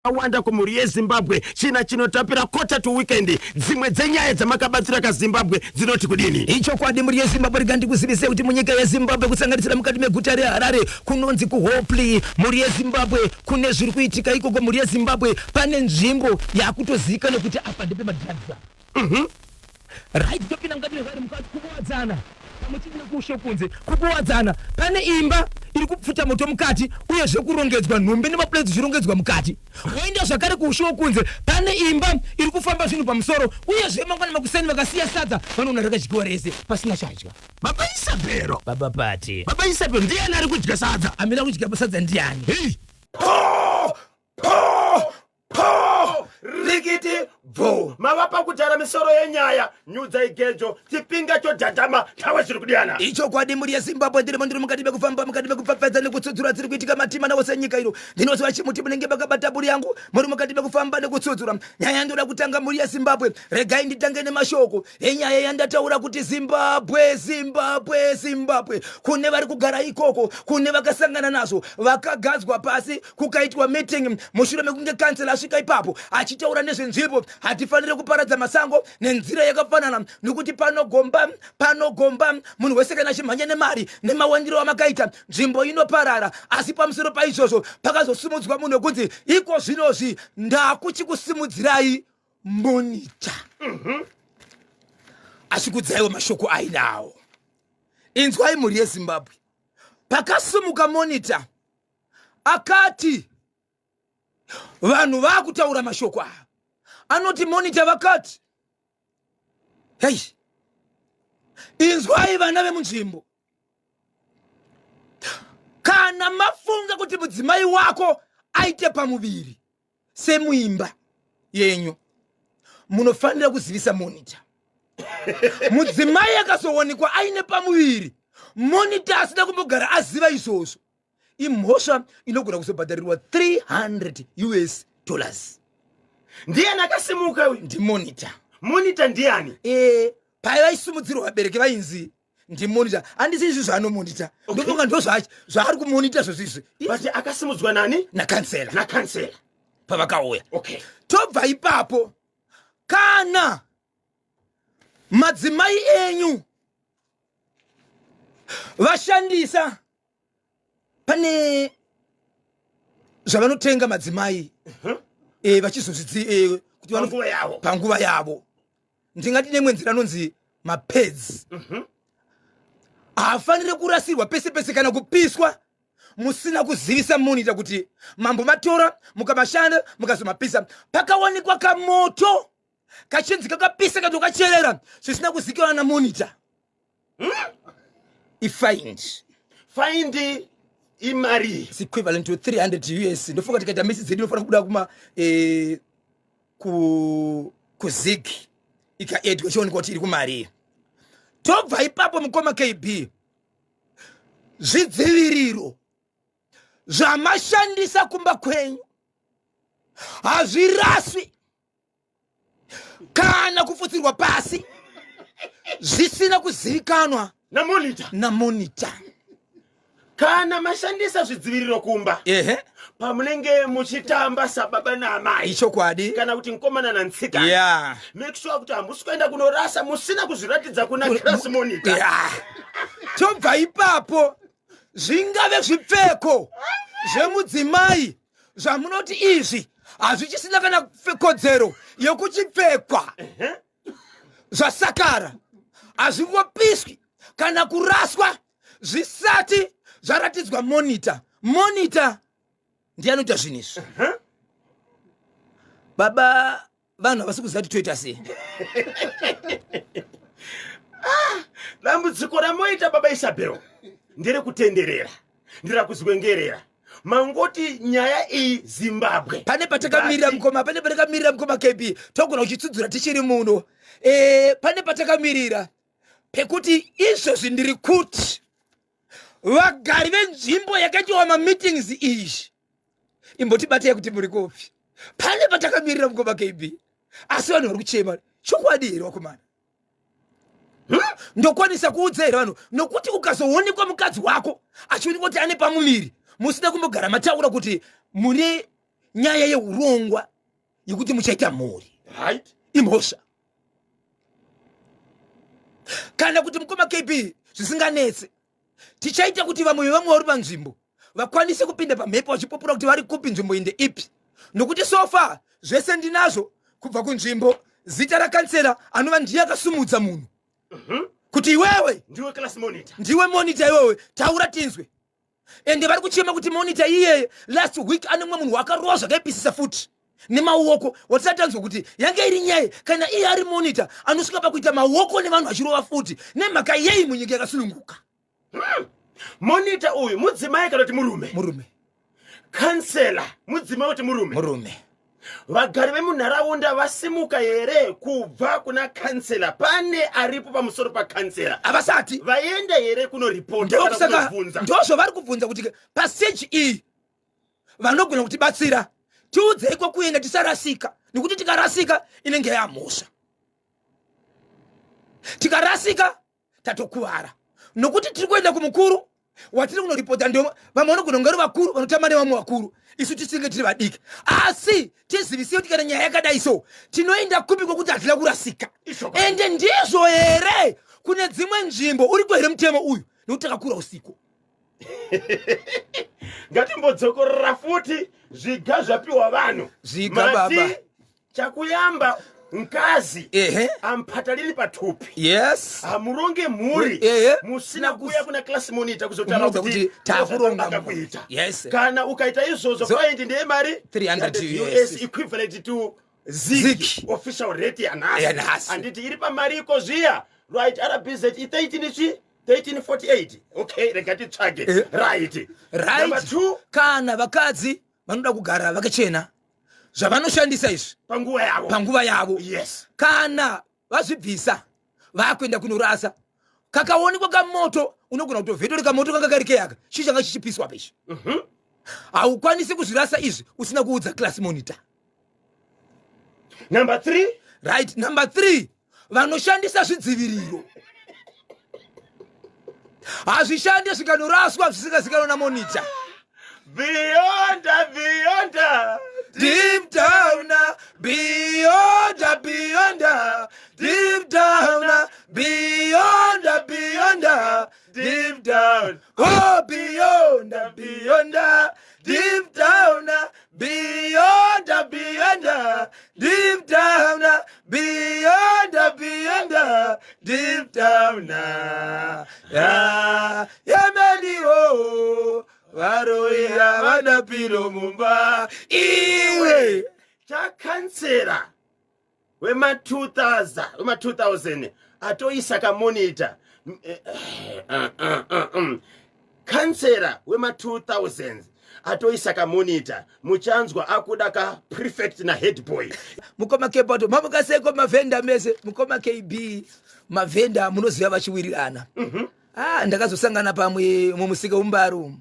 Wanda kumhuri yeZimbabwe china chinotapira quarter to weekend. Dzimwe dzenyaya dzamakabatsira kaZimbabwe dzinoti kudini? Ichokwadi mhuri yeZimbabwe, rega ndikuzivise kuti munyika yeZimbabwe, kusanganisira mukati meguta reHarare, kunonzi kuHopley, mhuri yeZimbabwe, kune zviri kuitika ikoko. Mhuri yeZimbabwe, pane nzvimbo yakutozivikanwa kuti apa ndepemadrugs apa. Right, topinda mukati meHarare, mukati kukuwadzana pamwe chete nekushe kunze kukuwadzana, pane imba iri kupfuta moto mukati, uyezve kurongedzwa nhumbi nemaplates zvichirongedzwa mukati. Woenda zvakare kuushe wokunze, pane imba iri kufamba zvinhu pamusoro, uyezve mangwana makuseni vakasiya sadza vanoona rakadyiwa rese pasina chadya. Baba Isabel. Baba Pati. Baba Isabel, ndiani ari kudya sadza? Amira kudya sadza ndiani? Hey. Po! Po! Po! Rikiti bvu. Mava pakutara misoro yenyaya, nyudzai gejo, chipinga chodhadhama, tawe zviri kudiyana. Ichokwadi mhuri yeZimbabwe, ndirimo ndiri mukati mekufamba, mukati mekupfapfaidza nekutsudzura dziri kuitika matima ose enyika ino. Ndinoziva chimuti munenge makabata buri yangu, muri mukati mekufamba nekutsudzura. Nyaya yandoda kutanga mhuri yeZimbabwe, regai nditange nemashoko enyaya yandataura kuti Zimbabwe, Zimbabwe, Zimbabwe. Kune vari kugara ikoko, kune vakasangana nazvo, vakagadzwa pasi kukaitwa meeting mushure mekunge kansela asvika ipapo achitaura nezvenzvimbo. Hatifanire kuparadza masango nenzira yakafanana, nokuti panogomba panogomba munhu wese kana achimhanya nemari nemawandiro amakaita, nzvimbo inoparara. Asi pamusoro paizvozvo pakazosimudzwa munhu wekunzi iko zvinozvi ndakuchikusimudzirai monita. Achikudzaiwo mashoko ainawo. Inzwai mhuri yeZimbabwe, pakasimuka monita akati vanhu vaakutaura mashoko aya, anoti monita vakati, hei, inzwai vana vemunzvimbo, kana mafunga kuti mudzimai wako aite pamuviri semuimba yenyu, munofanira kuzivisa monita. Mudzimai akazowanikwa aine pamuviri, monita asina kumbogara aziva izvozvo, imhosva inogona kuzobhadharirwa 300 US dollars. Ndiani akasimuka uyu? Ndimonita. Monita ndiani? E, paivaisimudzirwa vabereki vainzi ndimonita. Handisi izvi zvaanomonita, ndofunga ndo zvaari kumonita zvozvizvi. But akasimudzwa nani? Nakansela. Nakansela. Pavakauya. Okay. Tobva ipapo, kana madzimai enyu vashandisa, pane zvavanotenga madzimai vachizozvidzi kuti Panguva yavo. Panguva yavo, ndingati nemwe nzira anonzi mapads, haafaniri kurasirwa pese pese kana kupiswa musina kuzivisa monita kuti mambo matora mukamashanda mukazomapisa. Pakawanikwa kamoto kachinzi kakapisa katokacherera zvisina kuzikanwa namonita, ifine. Fine imari? It's equivalent to 300 US. Ndofunga tikaita misi dzedu inofanira kubuda kuma kuZiG ikaedwa ichionekwa kuti iri kumari. Tobva ipapo, mukoma KB, zvidziviriro zvamashandisa kumba kwenyu hazviraswi kana kufutsirwa pasi zvisina kuzivikanwa namonita. Namonita. Kana mashandisa zvidziviriro kumba, pamunenge muchitamba sababa naamai, Ichokwadi. Kana kuti mukomana nantsika, make sure kuti hamusi kuenda kunorasa musina kuzviratidza kuna class monitor. Yeah. Tobva ipapo, zvingave zvipfeko zvemudzimai zvamunoti izvi hazvichisina kana kodzero yekuchipfekwa, zvasakara, hazvingopiswi kana kuraswa zvisati zvaratidzwa monita. Monita ndiye anoita zvinhu izvi. Baba, vanhu havasi kuziva kuti toita sei. Dambudziko ramoita, baba Isabel, nderekutenderera, nderakuzwengerera. Mangoti nyaya iyi Zimbabwe. Pane patakamirira, mukoma, pane patakamirira, mukoma KB, togona kuchitsudzura tichiri muno. Pane patakamirira pekuti izvozvi ndiri kuti vagari venzvimbo yakaitiwa mameetings izvi, imbotibatei kuti muri kupi. Pane patakamirira, mukoma KB, asi vanhu vari kuchema. Chokwadi here, vakomana? Ndokwanisa kuudza here vanhu? Nokuti ukazoonekwa mukadzi wako achionekwa kuti ane pamuviri musina kumbogara mataura kuti mune nyaya yeurongwa yekuti muchaita mhuri. Right. Imhosva. Kana kuti mukoma KB zvisinganetse tichaita kuti vamwe vevamwe vari panzvimbo vakwanise kupinda pamhepo vachipupura kuti vari kupi, nzvimbo inde ipi, nokuti so far zvese ndinazvo kubva kunzvimbo, zita rakansela anova ndiye akasumudza munhu kuti iwewe ndiwe class monitor, ndiwe monitor iwewe, taura tinzwe. Ende vari kuchema kuti monitor iyeye last week ane mumwe munhu wakarova zvakaipisisa futi nemaoko, watisati tanzwa kuti yange iri nyaya. Kana iye ari monitor anosvika pakuita maoko nevanhu vachirova futi, nemhaka yei munyika yakasununguka? Monitor uyu mudzimai kana kuti murume? Murume. Kansela mudzimai kuti murume? Murume. Vagari vemunharaunda vasimuka here kubva kuna kansela? Pane aripo pamusoro pakansela? Havasati. Vaenda here kunoripota kana Ndokusaka kunobvunza? Ndozvavari kubvunza kuti pastage iyi vanogona kutibatsira, tiudzei kwekuenda tisarasika, nekuti tikarasika inenge yamhosva, tikarasika tatokuvara, nokuti tiri kuenda kumukuru watiri kunoripota. Ndo vamwe vanogona kunge vari vakuru vanotamba nevamwe vakuru, isu tisinge tiri vadiki, asi tizivisei kuti kana nyaya yakadai so tinoenda kupi kwekuti hatina kurasika. Izvokwa. Ende ndizvo here kune dzimwe nzvimbo uriko here mutemo uyu, nekuti takakura usiku? Ngatimbodzokorora futi zviga zvapiwa vanhu. Zviga, Mati, baba. Chakuyamba nkazi amphataliri pathupi. Hamuronge mhuri musina kuuya kuna class monitor kuzotaura Kumuudza kuti kuti takuronga ndozvatanga mhuri. kuita. Yes. Kana ukaita izvozvo, faindi ndeyemari 300 US. US, equivalent to zig, Zig. Official rate yanhasi. Yanhasi. Handiti iri pamariko zviya, right? RBZ i13 chi 1348. Okay, rega titsvage. Right. Right. Number two. Kana vakadzi vanoda kugara vakachena, zvavanoshandisa izvi panguva yavo, panguva yavo, kana vazvibvisa vakuenda kunorasa, kakaonekwa kamoto, unogona kutovhetori kamoto kanga kari keyaka, chii changa chichipiswa pechi. Haukwanisi kuzvirasa izvi usina kuudza class monitor. Number three. Right, number three, vanoshandisa zvidziviriro hazvishandi zvikanoraswa zvisingazikanwa namonitor. Beyond, beyond. Deep down, beyond, beyond, deep down, beyond, beyond, deep down, oh, beyond, beyond, deep down, beyond, beyond, deep down, beyond, beyond, deep down, yeah, yemeniwo varoya vana pilo mumba iwe. Chakansera wema2000 wema2000 atoisa kamonita. Kansera wema2000 atoisa kamonita, muchanzwa akuda ka prefect nahead boy. Mukoma Kepato, mamukaseko mavhenda mese. Mukoma KB, mavhenda munoziva vachiwirirana. Ah, ndakazosangana pamwe mumusika umbaru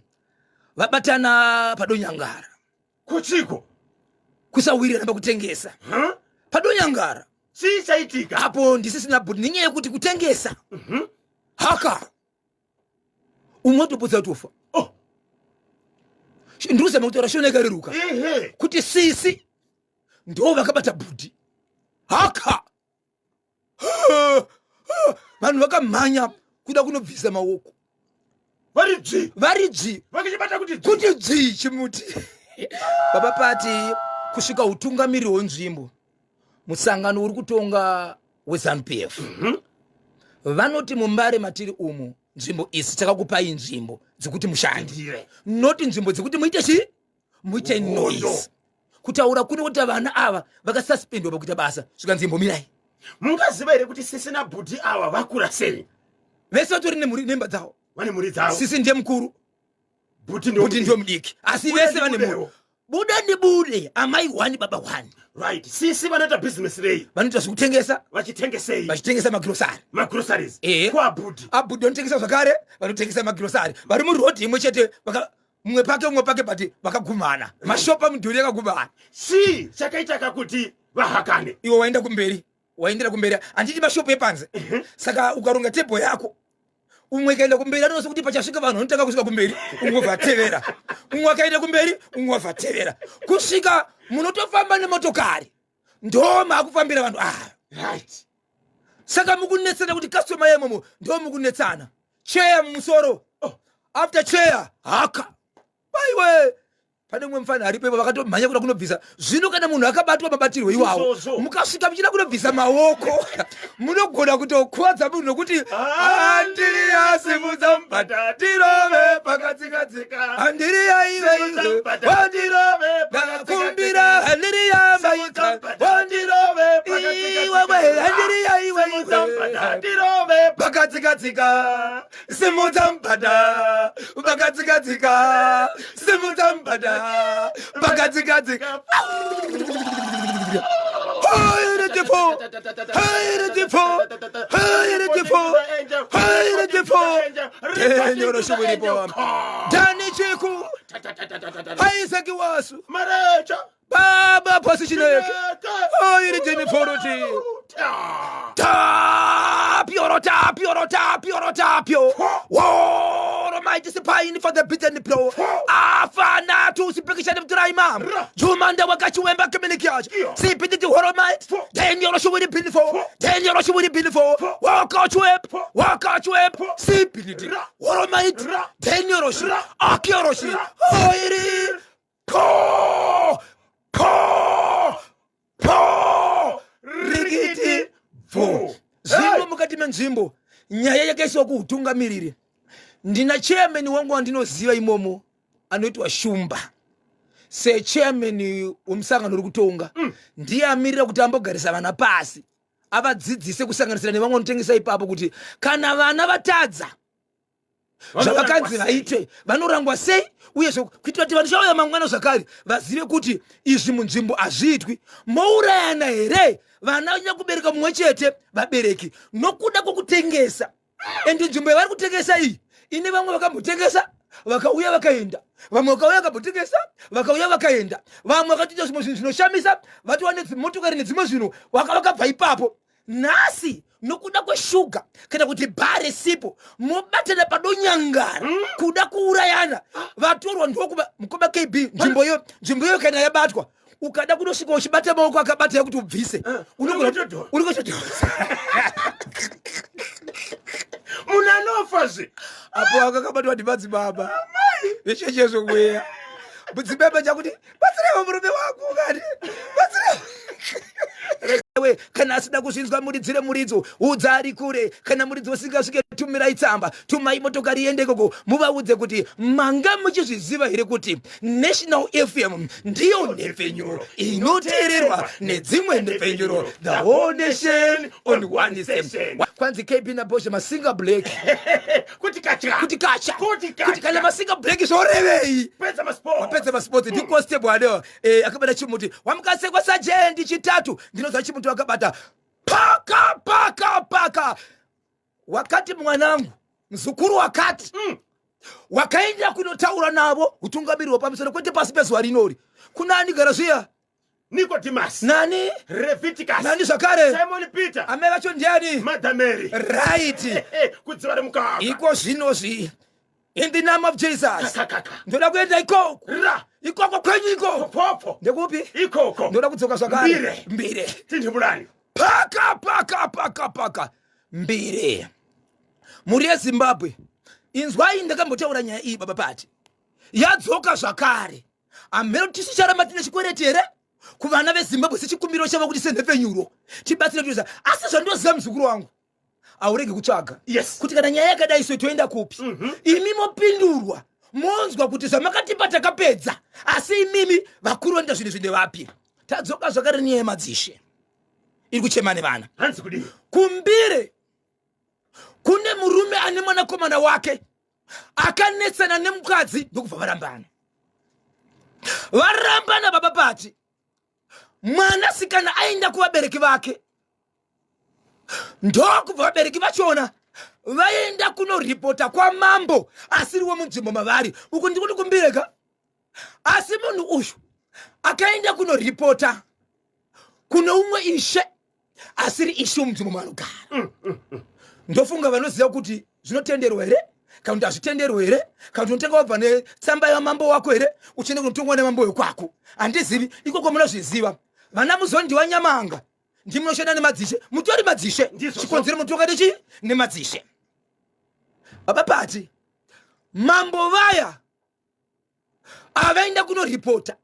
vabatana padonyangara. Kuchiko? Kusawirirana pakutengesa. Huh? Padonyangara. Chii chaitika? Apo ndisisina bhuti nenyaya yekuti kutengesa haka umwe watopotsa kutofa. Oh. Ndiri kuzama kutaura shona ikareruka. Kuti sisi ndo vakabata bhudhi haka, vanhu vakamhanya kuda kunobvisa maoko. Vari dzvi. Vari dzvi. Vakichibata kuti dzvi. Kuti dzvi chimuti. Baba pati kusvika utungamiri hwenzvimbo, musangano uri kutonga weZANU PF, vanoti muMbare matiri umu, nzvimbo isi takakupai nzvimbo dzekuti mushande, Ndire. Noti nzvimbo dzekuti muite chii, muite Hondo. noise. Kutaura kuno kuti vana ava vakasuspendwa pakuita basa, zvikanzi imbomirai. Mungaziva here kuti sisi nabhudhi ava vakura sei? Vese vatori nemhuri, nemba dzavo. Vane mhuri dzavo. Sisi ndiye mukuru. Bhuti bhuti ndiyo mudiki, asi Buda vese vane mhuri. ndibudewo. Buda ndibude, amai one, baba one. Right, sisi vanoita bhizinesi rei? Vanoita zvekutengesa. Vachitengesei? Vachitengesa magirosari. Magroceries. Ehe. Kwabhudhi? Abhudhi vanotengesa zvakare, vanotengesa magirosari, vari murodhi imwe chete, mumwe pake, mumwe pake, but vakagumana, mashopa mudhuri yakagumana. Chii chakaita kakuti vahakane? Iwe waenda kumberi, waendera kumberi, handiti mashopu epanze? Saka ukaronga tebho yako, Umwe kaenda kumberi anosa kuti pachasvika vanhu vanotanga kusvika kumberi, umwe vatevera, umwe akaenda kumberi, umwe vatevera, kusvika munotofamba nemotokari, ndo maakufambira vanhu ava. Right. Saka mukunetsana kuti customer yemomo, ndo mukunetsana cheya mumusoro. Oh. After cheya haka aiwe, pane mumwe mufana aripo ipo, vakatomhanya kuda kunobvisa. Zvino kana munhu akabatwa mabatirwo iwawo, Izvozvo. mukasvika muchida kunobvisa maoko, munogona kutokuvadza munhu, nokuti andiriya simudza mubhadha tirove Pakatsika-tsika. Andiriya iwe iwe wandirove, ndakumbira andiriya maika wandirove. Iwewe andiriya iwe iwe Tirove. Pakatsika-tsika, simudza mubhadha pakatsika-tsika, simudza mubhadha pakatsika-tsika. Hairitifo, hairitifo, hairitifo, hairitifo. Tenyoro shuviripo Dani Chiku, Isaki Wasu. Marecha. Baba pasi chineke airitiniforoti tapyoro tapyoro tapyoro tapyo woro mighty spine for the beaten blow afana tusipikishani mturaima jumanda wakachiwemba kiminikiacho sipititi horomite denyoro shuwiri binifo, denyoro shuwiri binifo wakachiwemp wakachiwemp sipititi horomite denyoro shi akyoro shi oiri po po po rikiti bvu. Zvino mukati menzvimbo nyaya yakaiswa kuutungamiriri. Ndina chairman wangu wandinoziva imomo anoitwa Shumba, sechairman wemusangano uri kutonga. Ndiye amirira kuti ambogarisa vana pasi, avadzidzise, kusanganisira nevamwe vanotengesa ipapo, kuti kana vana vatadza zvavakanzi vaite, vanorangwa sei, uyezve kuitira kuti vanhu chauya mangwana zvakare vazive kuti izvi munzvimbo hazviitwi. Mourayana here vana nyakubereka mumwe chete, vabereki, nokuda kwokutengesa? And nzvimbo yavari kutengesa iyi ine vamwe vakambotengesa, vakauya vakaenda, vamwe vakauya vakambotengesa, vakauya vakaenda, vamwe vakatoita zvimwe zvinhu zvinoshamisa, vatova nedzimotokari nedzimwe zvinhu, vakabva ipapo. Nhasi nokuda kweshuga kana kuti bhare sipo, mobatana padonyangara kuda kuurayana vatorwa. Ndokuba mukoma KB, nzvimbo iyo, nzvimbo iyo kana yabatwa, ukada kunosvika uchibata maoko akabata yekuti ubvise, unotodhonza. Uri kuchodhonza. Munhu anofa zve. Apo akakabatwa ndimadzibaba vechechezo mweya mudzibaba chakuti batsirewo murume wangu, kati batsirewo we. Kana asida kuzvinzwa, muridzire muridzo, udza ari kure. Kana muridzo usingasvike, tumirai tsamba, tumai motokari iende ikoko, muvaudze kuti manga muchizviziva here kuti National FM ndiyo nhepfenyuro inoteererwa nedzimwe nhepfenyuro, the whole nation on one station. Kwanzi KB naBoshe masinga black. Kuti kacha. Kuti kacha. Kuti kacha. Kuti kana masinga black zvorevei? Pedza masport. Wapedza masports. Ndiconstable adewa akabata chimuti wamukasekwa sajendi chitatu. Ndinoziva chimuti wakabata paka paka paka. Wakati mwanangu muzukuru wakati wakaenda kunotaura navo utungamiriri hwepamusoro, kwete pasi pezuva rinori. Kuna ani gara zviya? Nicodemus. Nani? Leviticus. Nani zvakare? Simon Peter. Amai vacho ndiani? Mother Mary. Right. Kudziva remukaka. Iko zvinozvi, in the name of Jesus, Kakakaka. ndoda kuenda ikoko. Ra. Ikoko kwenyu ikoko. Popo. Ndekupi? Ikoko. Ndoda kudzoka zvakare. Mbire. Mbire. Tindibulani. Paka paka paka paka mbire. Mhuri yeZimbabwe, inzwai, ndakambotaura nyaya iyi baba pati yadzoka zvakare. Hamhero tisu charamba tine chikwereti here kuvana veZimbabwe sechikumbiro chavo kuti senhepfenyuro tibatsire tuisa. Asi zvandoziva, muzukuru wangu, hauregi kutsvaga kuti kana nyaya yakadai so toenda kupi. Imi mopindurwa, monzwa kuti zvamakatipa takapedza, asi imimi vakuru vanoita zvinhu zvine vapi. Tadzoka zvakare nenyaya yemadzishe iri kuchema nevana. Hanzi kudii? Kumbire kune murume ane mwanakomana wake akanetsana nemukadzi, ndokubva varambana. Varambana baba pati mwanasikana aenda kuvabereki vake, ndokubva vabereki vachona vaenda kunoripota kwamambo asiriwo munzvimbo mavari. Uku ndikuti kumbireka, asi munhu uyu akaenda kunoripota kune umwe ishe asiri ishe wemunzvimbo maanogara. Ndofunga vanoziva kuti zvinotenderwa here kana kuti hazvitenderwe here kana kuti unotenga wabva netsamba yamambo wako here uchienda kunotongwa nemambo wekwako? Handizivi ikoko, munozviziva vana Muzondiwa Nyamanga, ndimunoshanda nemadzishe, mutori madzishe. Ndizvozvo. Chikonzero mutonga nechi nemadzishe. Baba Pati, mambo vaya avaenda kunoripota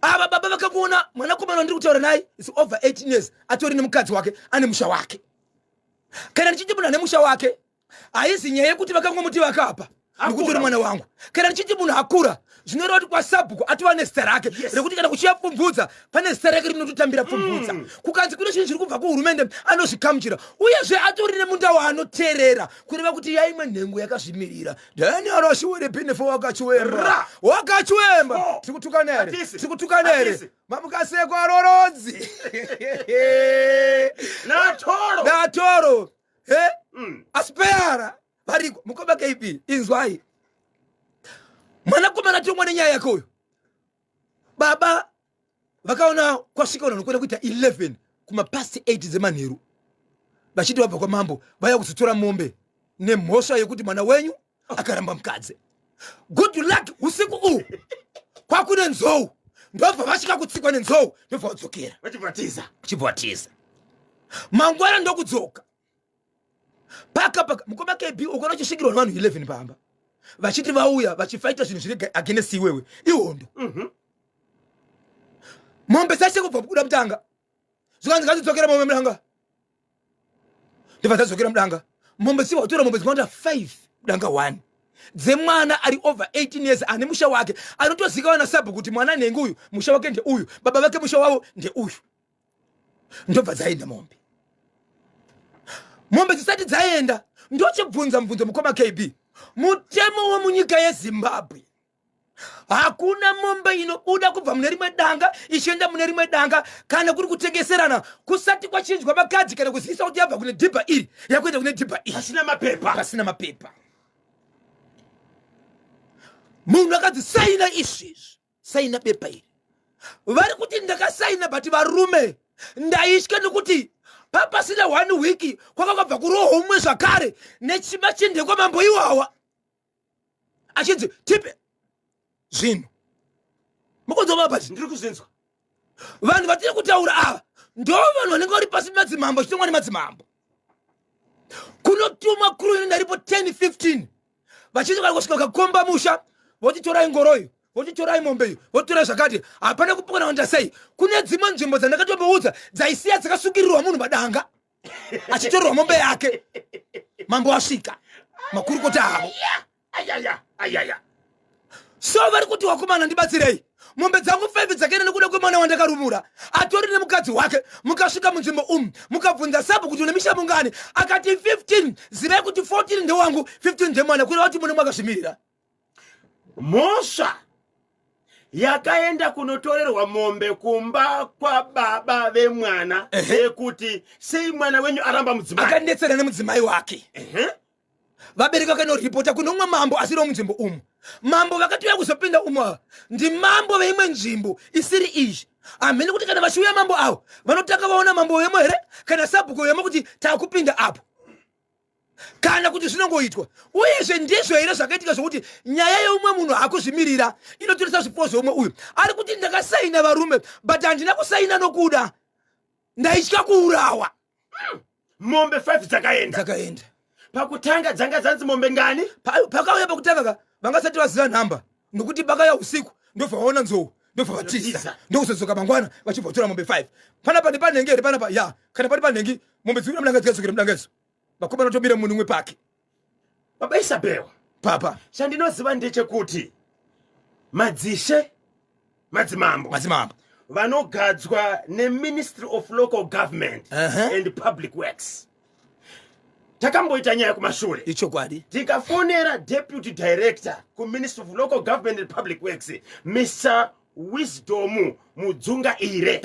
ava, baba vakakuona mwanakomana wandiri kutaura naye is over 18 years, atori nemukadzi wake, ane musha wake. Kana ndichiti munhu ane musha wake, haizi nyaya yekuti vakangomuti vakapa nekuti uri mwana wangu. Kana ndichiti munhu akura, zvinoreva kuti kwasabhuku atova nezita rake rekuti kana kuchiya pfumvudza, pane zita rake rinototambira pfumvudza. Kukanzi kune chinhu chiri kubva kuhurumende, anozvikamuchira. Uyezve atori nemunda waanoteerera, kureva kuti yaimwe nhengo yakazvimirira. Daniel Ashiwere Pinefo wakachiwemba. Ra. Wakachiwemba. Four. Tiri kutukana here? Hatisi. Tiri kutukana here? Hatisi. Mamukaseko arorodzi. Natoro. Natoro. He? Asipeyara. Variko. Mukoma KB, inzwai. Mwanakomana tongwa nenyaya yake uyu. Baba vakaona kwasvika vanhu vanokwenda kuita 11 kumapast 8 dzemanheru, vachiti vabva kwamambo, vaya kuzotora mombe nemhosva yekuti mwana wenyu akaramba mukadzi. Good luck, usiku uhu kwakune nzou, ndobva vasvika kutsikwa nenzou, ndobva vadzokera. Vachibvatiza. Chibvatiza mangwana, ndokudzoka paka paka. Mukoma KB, ukaona uchisvikirwa nevanhu 11 pamba vachiti vauya vachifaita zvinhu zviri against iwewe, ihondo. Mombe dzashe kubva kubuda mutanga, zvikanzi ngadzidzokera mombe mudanga, ndobva dzadzokera mudanga. Mombe dziva kutora mombe dzinoita 5 mudanga 1 dzemwana ari over 18 years, ane musha wake, anotozikanwa nasabhu kuti mwana nhengi uyu, musha wake ndeuyu, baba vake musha wavo ndeuyu. Ndobva dzaenda mombe. Mombe dzisati dzaenda, ndochibvunza mubvunzo, mukoma KB. Mutemo wemunyika yeZimbabwe, hakuna mombe inobuda kubva mune rimwe danga ichienda mune rimwe danga kana kuri kutengeserana kusati kwachinjwa makadhi kana kuzivisa kuti yabva kune dhibha iri yakuenda kune dhibha iri. Pasina mapepa. Pasina mapepa. Munhu akadzi saina izvizvi, saina bepa iri, vari kuti ndakasaina, but varume ndaitya nekuti papasina one week kwakakabva kurohomwe zvakare nechimachinde kwamambo iwawa, achinzi tipe zvinhu. Mukunzwa mabati? Ndiri kuzvinzwa. Vanhu vatiri kutaura ava ndo vanhu vanenge vari pasi pemadzimambo, achitongwa nemadzimambo. Kunotumwa kuru inoenda ripo 10 15, vachiti kana kusvika vakakomba musha, voti torai ngoroyo, voti torai mombe iyo, voti torai zvakati. Hapana kupokana kuita sei. Kune dzimwe nzvimbo dzandakatomboudza dzaisiya dzakasukirirwa munhu madanga, achitorerwa mombe yake, mambo asvika, makurukota avo. Ayaya, ayaya. So vari kuti, wakomana, ndibatsirei, mombe dzangu 5 dzakaenda nekuda kwemwana wandakarumura, atori nemukadzi wake. Mukasvika munzvimbo umu, mukabvunza sabhu kuti une misha mungani, akati 15, zivai kuti 14 ndewangu, 15 ndemwana, kureva kuti mune mwakazvimirira. Mhosva yakaenda kunotorerwa mombe kumba kwababa vemwana yekuti sei mwana wenyu aramba mudzimai. Akandetsera nemudzimai wake. Vabereki vakanoripota kune umwe mambo asiri womunzvimbo umu. Mambo vakatouya kuzopinda umu ava ndimambo veimwe nzvimbo isiri iyi. Hamheni kuti kana vachiuya mambo avo vanotanga vaona mambo wemo here kana sabhuku wemo kuti taakupinda apo, kana kuti zvinongoitwa. Uyezve ndizvo here zvakaitika zvokuti nyaya yeumwe munhu hakuzvimirira inotoresa zvipfuwo zveumwe uyu ari kuti ndakasaina varume, but handina kusaina nokuda, ndaitya kuurawa? Mombe 5 dzakaenda. Dzakaenda. Pakutanga dzanga dzanzi mombe ngani? Pakauya pakutanga ka, vangasati vaziva nhamba, nokuti pakauya usiku, ndobva vaona nzou, ndobva vatiza. Vatiza. Ndokuzodzoka mangwana vachibva vatora mombe 5. Panapa ndipanhengi here panapa? Ya, kana pari panhengi, mombe dzikuda mudanga dzikadzokera mudanga idzo, vakomana tobira munhu umwe pake. Baba Isabel. Papa. Chandinoziva ndechekuti madzishe, madzimambo, madzimambo vanogadzwa neMinistry of Local Government and Public Works. Takamboita nyaya kumashure. Ichokwadi. Tikafonera deputy director kuMinistry of Local Government and Public Works, Mr Wisdom Mudzungaire,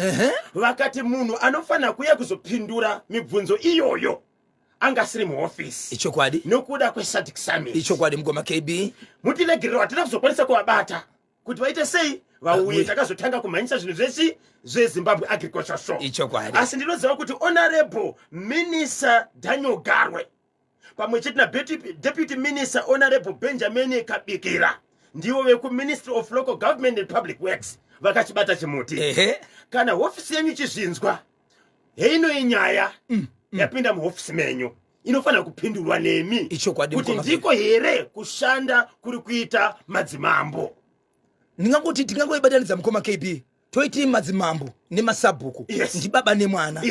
vakati munhu anofanira kuuya kuzopindura mibvunzo iyoyo anga asiri muhofisi. Ichokwadi. Nokuda kweSADC Summit. Ichokwadi, mukoma KB. Mutiregerero, hatina kuzokwanisa kuvabata kuti vaite sei, vauye. Vauye. Takazotanga kumhanyisa zvinhu zvesi zveZimbabwe Agriculture Show. Ichokwadi. Asi ndinoziva kuti Honorable Minister Daniel Garwe Pamwe chete naDeputy Minister Honorable Benjamin Kabikira, ndivo vekuMinistry of Local Government and Public Works, vakachibata chimuti. Kana hofisi yenyu ichizvinzwa, heino inyaya yapinda muhofisi menyu, inofanira kupindurwa nemi. Ichokwadi, kuti mukoma. Ndiko here kushanda kuri kuita madzimambo? Ndingangoti tingangoibatanidza, mukoma KB, toiti madzimambo nemasabhuku ndibaba nemwana.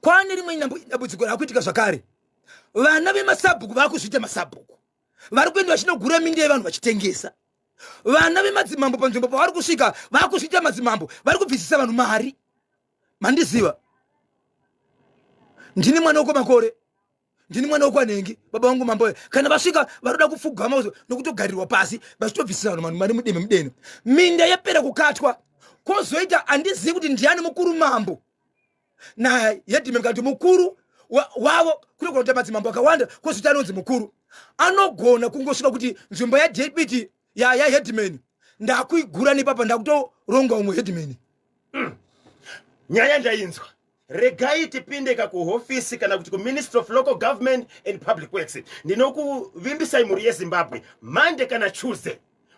Kwane rimwe dambudziko rakuitika zvakare. Vana vemasabhuku vakuzviita masabhuku, vari kuenda vachinogura minda yevanhu vachitengesa. Vana vemadzimambo panzvimbo pavari kusvika vakuzviita madzimambo, vari kubvisisa vanhu mari. Mandiziva, ndini mwana wekwaMakore, ndini mwana wekwanhengi, baba vangu mambo. Kana vasvika varoda kupfugama nokutogarirwa pasi, vachitobvisisa vanhu mari mudeme mudene. Minda yapera kukatwa, kwozoita handizivi kuti ndiani mukuru, mambo naheadman, kana kuti mukuru wavo. Kunogona kuita madzimambo akawanda, kwozoita anonzi mukuru anogona kungosvika kuti nzvimbo yadeputy yaheadman ndakuigura nepapa, ndakutoronga umwe headman. Nyaya ndainzwa. Regai tipinde kakuhofisi kana kuti kuMinistry of Local Government and Public Works. Ndinokuvimbisai, mhuri yeZimbabwe, Monday kana Tuesday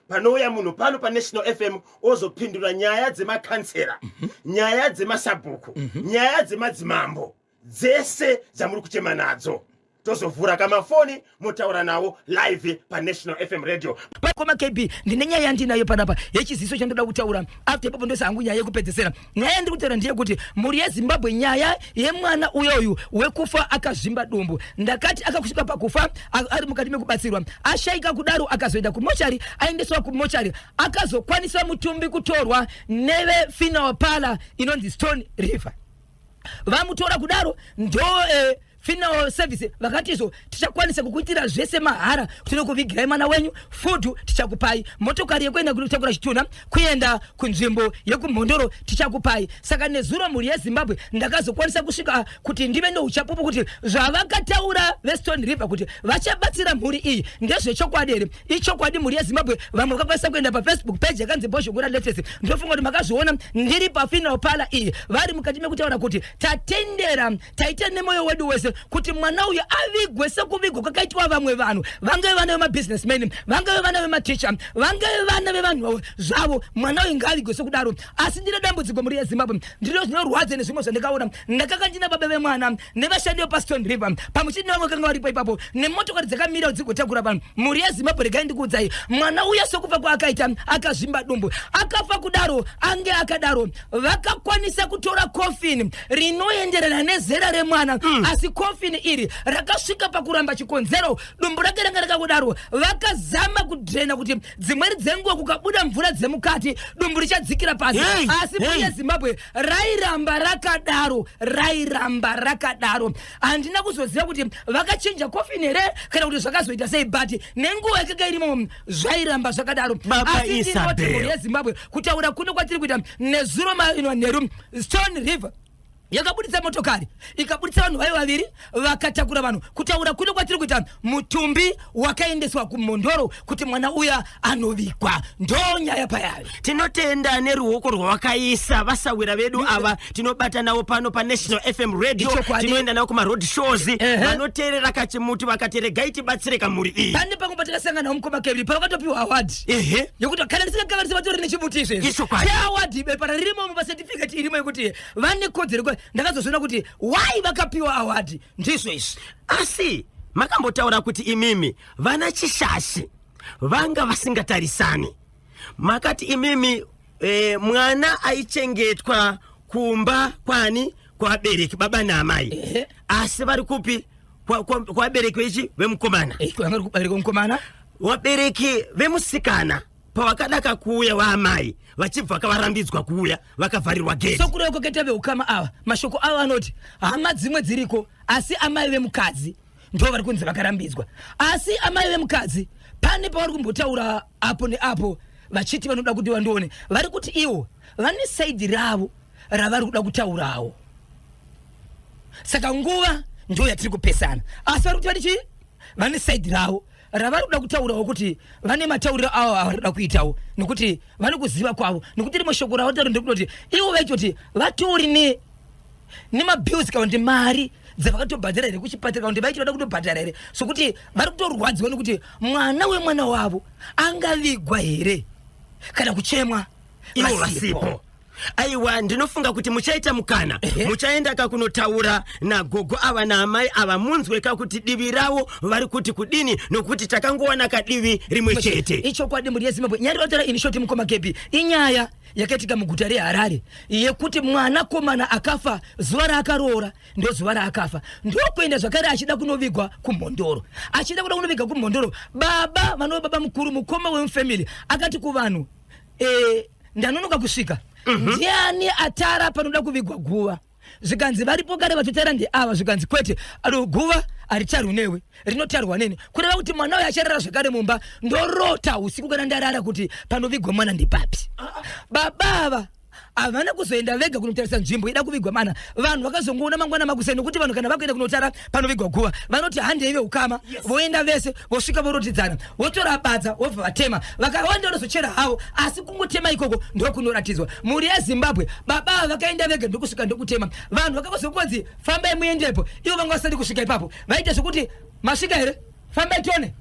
panouya munhu pano paNational FM ozopindura nyaya dzemakansera, nyaya dzemasabhuku, nyaya dzemadzimambo, dzese dzamuri kuchema nadzo. Tozovhura kamafoni, motaura nawo live paNational FM Radio. Pakoma KB, ndine nyaya yandinayo panapa yechiziso chandoda kutaura. After ipapo ndoisa hangu nyaya yekupedzesera. Nyaya yandiri kutaura ndeyekuti, mhuri yeZimbabwe, nyaya yemwana uyoyu wekufa akazvimba dumbu, ndakati akakusvika pakufa ari mukati mekubatsirwa, ashaika kudaro, akazoenda kumochari, aendeswa kumochari, akazokwanisa mutumbi kutorwa nevefuneral parlour inonzi Stone River. Vamutora kudaro, ndo funeral service vakatizvo, "Tichakwanisa kukuitira zvese mahara, tinokuvigirai mwana wenyu, food tichakupai, motokari yekuenda kunotakura chitunha kuenda kunzvimbo yekuMhondoro tichakupai." Saka nezuro, mhuri yeZimbabwe, ndakazokwanisa kusvika kuti ndive neuchapupu kuti zvavakataura veStone River kuti vachabatsira mhuri iyi ndezvechokwadi here. Ichokwadi, mhuri yeZimbabwe. Vamwe vakakwanisa kuenda paFacebook page yakanzi Bhozhongora Latest. Ndinofunga kuti makazviona ndiri pafuneral parlour iyi, vari mukati mekutaura kuti tatendera, taita nemwoyo wedu wese kuti mwana uyu avigwe sekuvigwa kwakaitwa vamwe vanhu, vangave vana vemabusinessmen, vangave vana vematicha, vangave vana vevanhu zvavo, mwana uyu ngaavigwe sekudaro. Asi ndine dambudziko, mhuri yeZimbabwe, ndino zvinorwadza nezvimwe zvandikaona. Ndakanga ndina baba vemwana nevashandi vepaStone River, pamwe chete nevamwe vakanga varipo ipapo, nemotokari dzakamira dzigotakura vanhu. Mhuri yeZimbabwe, regai ndikuudzai, mwana uya sekufa kwaakaita akazvimba dumbu, akafa kudaro, ange akadaro, vakakwanisa kutora kofini rinoenderana nezera remwana. Asi kofini iri rakasvika pakuramba. Chikonzero, dumbu rake ranga rakakudaro, vakazama kudhena kuti dzimweni dzenguva kukabuda mvura dzemukati dumbu richadzikira pasi. Asi mhuri yeZimbabwe, rairamba rakadaro, rairamba rakadaro. Handina kuzoziva kuti vakachinja kofini here kana kuti zvakazoita sei, but nenguva yakanga irimo zvairamba zvakadaro. Baba Asi ndinoti, Isabel. mhuri yeZimbabwe, kutaura kuno kwatiri kuita nezuro manheru, Stone River yakabuditsa motokari, ikabuditsa vanhu vayo vaviri, vakatakura vanhu. Kutaura kuno kwatiri kuita, mutumbi wakaendeswa kuMhondoro kuti mwana uya anovigwa. Ndo nyaya payayo. Tinotenda neruoko rwawakaisa vasawira vedu ava. Tinobata navo pano paNational FM Radio. Ichokwadi. Tinoenda navo kumaroad shows. Vanoteerera kachimuti, vakati regai tibatsire kamhuri iyi. Pane pamwe patakasangana mukoma Kevin pavakatopiwa award yokuti kana ndisingakanganisi vatori nechimuti izvezvi. Ichokwadi. Cheaward, bepa ririmo mumacertificate irimo yekuti vane kodzero. Ndakazozviona kuti why vakapiwa award ndizvo izvi. Asi makambotaura kuti imimi vana Chishashi vanga vasingatarisani. Makati imimi mwana aichengetwa kumba kwani, kwavabereki, baba naamai. Asi vari kupi? Kwavabereki vechi vemukomana. Vanga vari kubereka mukomana. Vabereki vemusikana pavakadaka kuuya, vaamai vachibva vakavarambidzwa kuuya, vakavharirwa gate. Sokureva kwakaita veukama ava, mashoko avo anoti hama dzimwe dziriko, asi amai vemukadzi ndo vari kunzi vakarambidzwa. Asi amai vemukadzi pane pavari kumbotaura apo neapo vachiti vanoda kuti vandione, vari kuti ivo vane side ravo ravari kuda kutaurawo. Saka nguva ndo yatiri kupesana, asi vari kuti vane chii, vane side ravo ravari kuda kutaurawo, kuti vane matauriro avo avari kuda kuitawo, nekuti vane kuziva kwavo. Nekuti rimwe shoko ravo tauro ndekutoti ivo vaitoti vatori nemabills kana kuti mari. Dzavakatobhadhara here kuchipatara kana kuti vaiti vada kutobhadhara here? Sokuti vari kutorwadziwa nekuti mwana wemwana wavo angavigwa here kana kuchemwa ivo vasipo. Aiwa, ndinofunga kuti muchaita mukana, muchaenda kakunotaura nagogo ava naamai ava, munzwe kakuti divi ravo vari kuti kudini, nokuti takangowana kadivi rimwe chete. Ichokwadi, mhuri yeZimbabwe. Nyaya ndinotaura in short, mukoma Kebi, inyaya yakaitika muguta reHarare yekuti mwanakomana akafa zuva raakaroora, ndo zuva raakafa, ndokuenda zvakare achida kunovigwa kuMhondoro. Achida kuda kunoviga kuMhondoro, baba vanova baba mukuru, mukoma wemufamily, akati kuvanhu, ndanonoka kusvika, ndiani atara panoda kuvigwa guva? Zvikanzi varipo kare vatotara ndeava. Zvikanzi kwete, aro guva haricharwi newe, rinotarwa neni. Kureva kuti mwana uyo acharara zvakare mumba. Ndorota usiku kana ndarara kuti panovigwa mwana ndepapi. Baba ava havana kuzoenda vega kunotarisa nzvimbo ida kuvigwa mana. Vanhu vakazongoona mangwana makuseni, nokuti vanhu kana vakuenda kunotara panovigwa guva vanoti handei veukama. Voenda vese, vosvika, vorotidzana, votora badza, vobva vatema. Vakawanda vanozochera havo, asi kungotema ikoko ndokunoratidzwa. Mhuri yeZimbabwe, baba ava vakaenda vega, ndokusvika, ndokutema. Vanhu vakazongonzi fambai muendepo, ivo vanga vasati kusvika ipapo. Vaita zvekuti masvika here, fambai tione,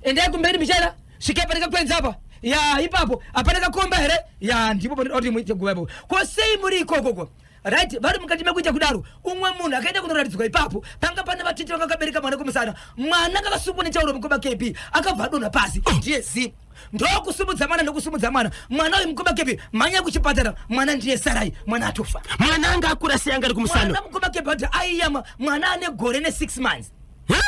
endai kumberi michana, svikai pane kakwenzi apa, ya ipapo hapana kakomba here, ya ndipo panoda kuti muite guva ipapo. Ko sei muri ikokoko? Right, vari mukati mekuita kudaro, umwe munhu akaenda kunoratidzwa ipapo. Panga pane vatete vanga vakabereka mwana kumusana. Mwana kakasungwa nechauro, mukoma KB, akabva adonha pasi, ndiye zi. Ndokusumudza mwana, ndokusumudza mwana. Mwana uyu, mukoma KB, mhanya kuchipatara, mwana ndiye sarai, mwana atofa. Mwana anga akura sei? Anga ari kumusana? Mwana, mukoma KB, ati aiyama mwana ane gore ne6 months.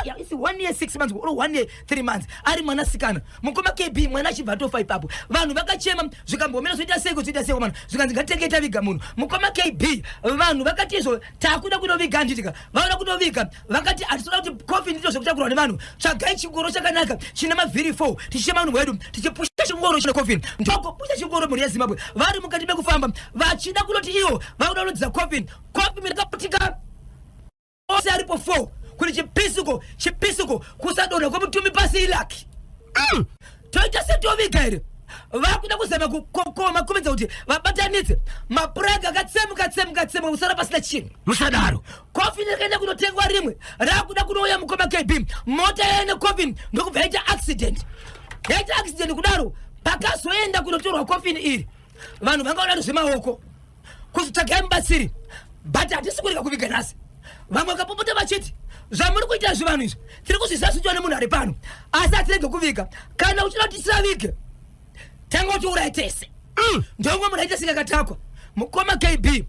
Yeah, it's 1 year 6 months or 1 year 3 months, ari mwanasikana, mukoma KB. Mwana achibva atofa ipapo. Vanhu vakachema, zvikambomira, zvoita seiko, zvoita seiko mana. Zvikanzi ngatitenge taviga munhu. Mukoma KB, vanhu vakati izvo takuda kunoviga, handitika vauda kunoviga, vakati hatitoda kuti coffin ndito zvekutakurwa nevanhu. Tsvagai chingoro chakanaka chine mavhiri 4, tichichema munhu wedu tichipusha chingoro chine coffin. Ndokupusha chingoro. Mhuri yeZimbabwe, vari mukati mekufamba vachida kunoti ivo vakuda kunodzisa coffin, coffin rikaputika ose aripo 4 kuti chipisiko chipisiko, kusadonha kwemutumbi pasi ilucky. Toita setoviga here? Vakuda kuzama kukokoma kumedza kuti vabatanidze mapuranga, akatsemuka tsemuka tsemuka, kusara pasina chinhu. Musadaro. Coffin rikaenda kunotengwa rimwe, rakuda kunouya, mukoma KB, mota yaine coffin ndokubva yaita accident. Yaita accident kudaro, pakazoenda kunotorwa coffin iri, vanhu vanga vada zvemaoko kuzotsvagai mubatsiri, but hatisi kurega kuviga nhasi. Vamwe vakapopota vachiti zvamuri kuita zvivanhu izvi tiri kuzviziva, zviitwa nemunhu ari pano, asi hatirege kuviga. Kana uchida kuti tisavige, tanga utiurai tese. Ndomwe munhu aita singakatakwa, mukoma KB.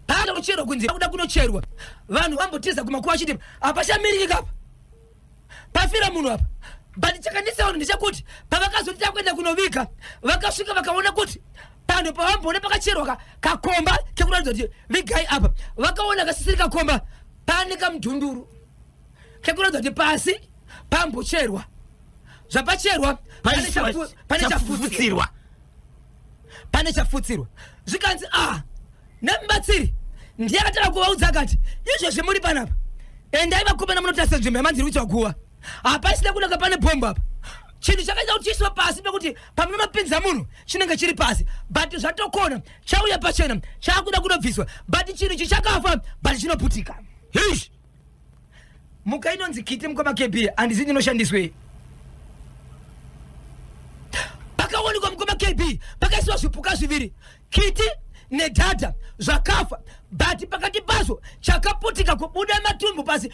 Paada kucherwa, kunzi kuda kunocherwa, vanhu vambotiza kumakuva achiti hapachamiriki apa, pafira munhu apa. But chakandisa vanhu ndechekuti pavakazoti takuenda kunoviga, vakasvika vakaona kuti panhu pavamboona pakacherwa kakomba kekuratidza kuti vigai apa, vakaona kasisiri kakomba, pane kamudhunduru kekuratidza kuti pasi pambocherwa. Zvapacherwa pane chafutsirwa. Pane chafutsirwa. Zvikanzi a nemubatsiri ndiye akatanga kuvaudza akati, izvezvi muri panapa, endai vakomana munotarisa nzvimbo yamanzi iri kuitwa guva, hapasina kunaka, pane bhomba apa. Chinhu chakaita kuti chiiswe pasi pekuti pamunonopinza munhu chinenge chiri pasi, but zvatokona chauya pachena, chaakuda kunobviswa, but chinhu ichi chakafa, but chinoputika. Heish. Muka inonzi kiti, mukoma KB, handizi ndinoshandiswei. Pakaonekwa, mukoma KB, pakaiswa zvipuka zviviri, kiti nedhadha, zvakafa, but pakati pazvo chakaputika kubuda matumbu pasi.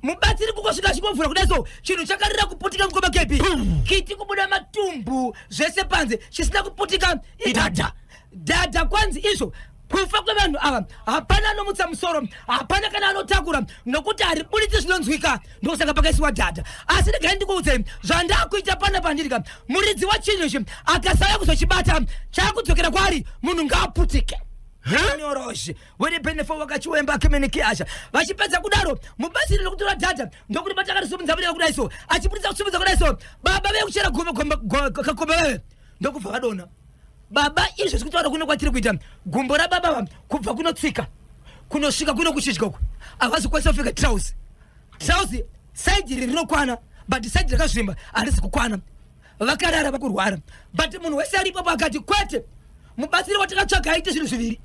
Mubatsiri kungosvika achingovhura kudai so, chinhu chakarira kuputika, mukoma KB. Kiti kubuda matumbu zvese panze, chisina kuputika idhadha. Dhadha kwanzi izvo kufa kwevanhu ava hapana anomutsa musoro, hapana kana anotakura, nokuti haribuditsi zvinonzwika, ndosaka pakaisiwa dhadha. Asi regai ndikuudzei zvandakuita pana pandirika, muridzi wachinhu ichi akasauya kuzochibata, chaakudzokera kwaari, munhu ngaaputike. Nyoroshe weribenefo wakachiwemba kemenekiasha. Vachipedza kudaro, mubatsiri nokutora dhadha ndokuti batakarisumudza budika kudai so, achibudisa kusumudza kudai so, baba vekuchera kakomba veve ndokubva vadonha. Baba izvo zvikutaura kuno kwatiri kuita, gumbo rababa va kubva kunotsika kunosvika kuno kuchidya uku havazi kukwanisa kupfeka trouser. Trouser side iri rinokwana, but side rakazvimba harisi kukwana. Vakarara vakurwara, but munhu wese aripopo akati kwete, mubatsiri watakatsvaga aite zvinhu zviviri.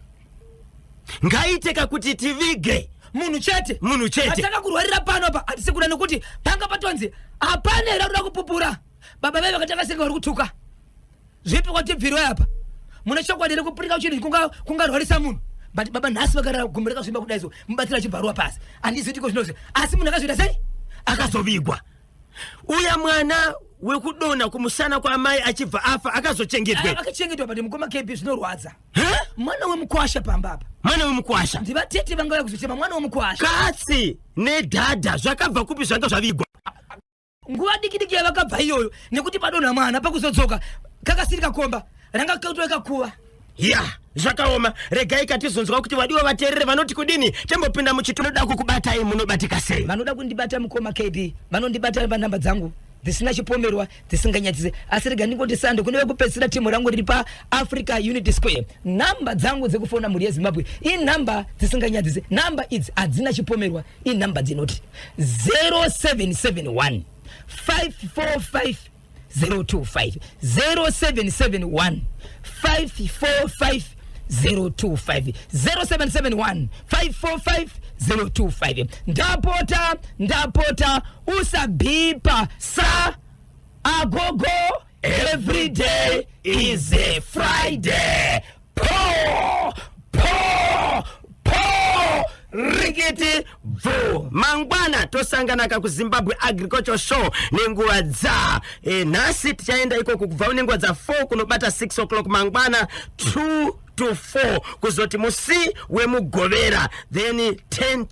Ngaite kakuti tivige. Munhu chete. Munhu chete. Atanga kurwarira pano apa, hatisi kuda, nekuti panga patonzi hapana here arikuda kupupura. Baba vai vakatanga senge vari kutuka zvipi, kwatibvirwe apa, mune chokwadi here kupurika chinhu kungarwarisa munhu? But baba nhasi vakarara, gumbo rakazvimba kudai so, mubatsira achibvarwa pasi. Handizivi tiko zvinozvi, asi munhu akazviita sei? Akazovigwa. Uya mwana wekudonha kumusana kwaamai achibva afa akazochengetwe? Akachengetwa, but mukoma KB, zvinorwadza. Huh? Mwana wemukwasha pamba apa. Mwana wemukwasha. Ndivatete vangauya kuzochema mwana wemukwasha. Katsi nedhadha zvakabva kupi zvanga zvavigwa? Nguva diki diki yavakabva iyoyo, nekuti padonha mwana, pakuzodzoka kakasiri kakomba, ranga katove kakuva. Ya, zvakaoma. Regai katizonzwa kuti vadiwa vateerere vanoti kudini. Timbopinda muchitoda kukubatai, munobatika sei? Vanoda kundibata, mukoma KB, vanondibata panhamba dzangu dzisina chipomerwa, dzisinganyadzise. Asi rega ndingoti sando kune vekupedzisira, timu rangu riri paAfrica Unity Square. Nhamba dzangu dzekufona, mhuri yeZimbabwe, inhamba dzisinganyadzise. Nhamba idzi hadzina chipomerwa. Inhamba dzinoti 0771 545 025, 0771 545 025, 0771 545 025. Ndapota, ndapota, usabhipa sa agogo. Every day is a Friday. Po po po, rikiti bvu. Mangwana tosanganaka kuZimbabwe Agriculture Show nenguva dza nhasi tichaenda ikoko kubva nenguva dza 4 kunobata 6 o'clock, mangwana 2 to 4, kuzoti musi weMugovera then 10.